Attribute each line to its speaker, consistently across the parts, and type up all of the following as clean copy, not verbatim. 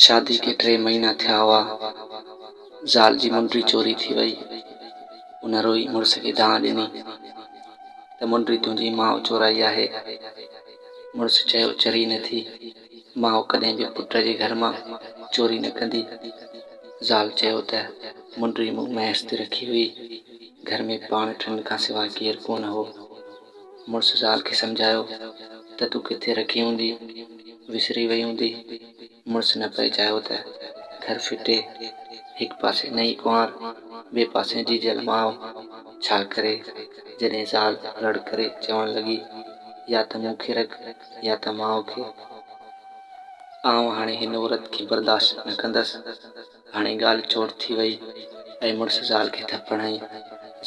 Speaker 1: شادي کي 3 مهينا ٿيا هئا. زال جي منڊي چوري ٿي وئي. ان روئي مڙس کي دانهن ڏني ته منڊي تنهنجي ماء چورائي آهي. مڙس چيو چري نه ٿي، ماء ڪڏهن به پٽ جي گهر مان چوري نه ڪندي. زال چيو ته منڊي مون ميز تي رکي هئي. گهر ۾ پاڻ ٽن کان سواء ڪير ڪونه هو. مڙس زال کي سمجهايو ته تون ڪٿي رکي هوندي، وسري وئي هوندي. مڙس نه پئي چاهيو ته گهر ڦٽي. هڪ پاسي نئين ڪنوار، ٻئي پاسي جيجل ماء. ڇا ڪري؟ جڏهن زال رڙ ڪري چوڻ لڳي، يا ته مون کي رک يا ته ماء کي. آئون هاڻي هن عورت کي برداشت نه ڪندس. هاڻي ڳالهه چوٽ ٿي وئي ۽ مڙس زال کي ٿڦ هنئي.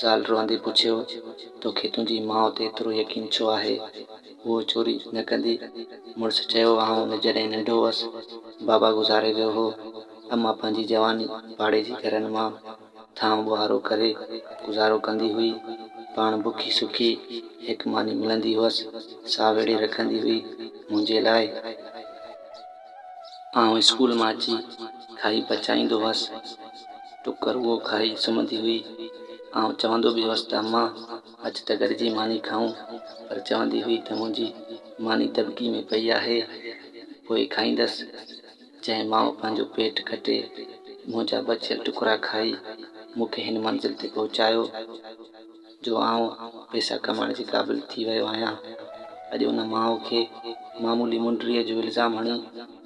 Speaker 1: زال روئندي پڇيو، توکي تنهنجي ماء تي ايترو يقين ڇو آهي؟ هوء چوري نه ڪندي. مڙس چيو، آئون جڏهن ننڍو هئس، بابا گذاري ويو هو. امان پنهنجي جواني پاڙي جي گهرن مان ٿانء ٻهارو ڪري گذارو ڪندي هئي. پاڻ بکي سکي هڪ ماني ملندي هئس، سا ويڙهي رکندي هئي منهنجي لاء. آئون اسڪول مان اچي کائي پچائيندو هئس. ٽڪر اهو کائي سمهندي هئي. آئون چوندو به هئس ته امان اچ ته گڏجي ماني کائون، پر چوندي هئي ته منهنجي ماني دٻڪي ۾ پئي آهي، پوء کائيندس. جنهن ماء پنهنجو پيٽ ڪٽي منهنجا بچيل ٽڪرا کائي مون کي هن منزل تي پهچايو جو آئون پئسا ڪمائڻ جي قابل ٿي ويو آهيان. اڄ ان ماء کي معمولي منڊريء جو الزام هڻي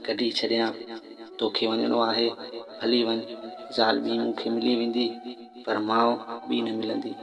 Speaker 1: ڪڍي ڇڏيان. توکي وڃڻو آهي، ڀلي وڃ، زال ٻي مون کي ملي ويندي، پر ماء ٻي نه ملندي.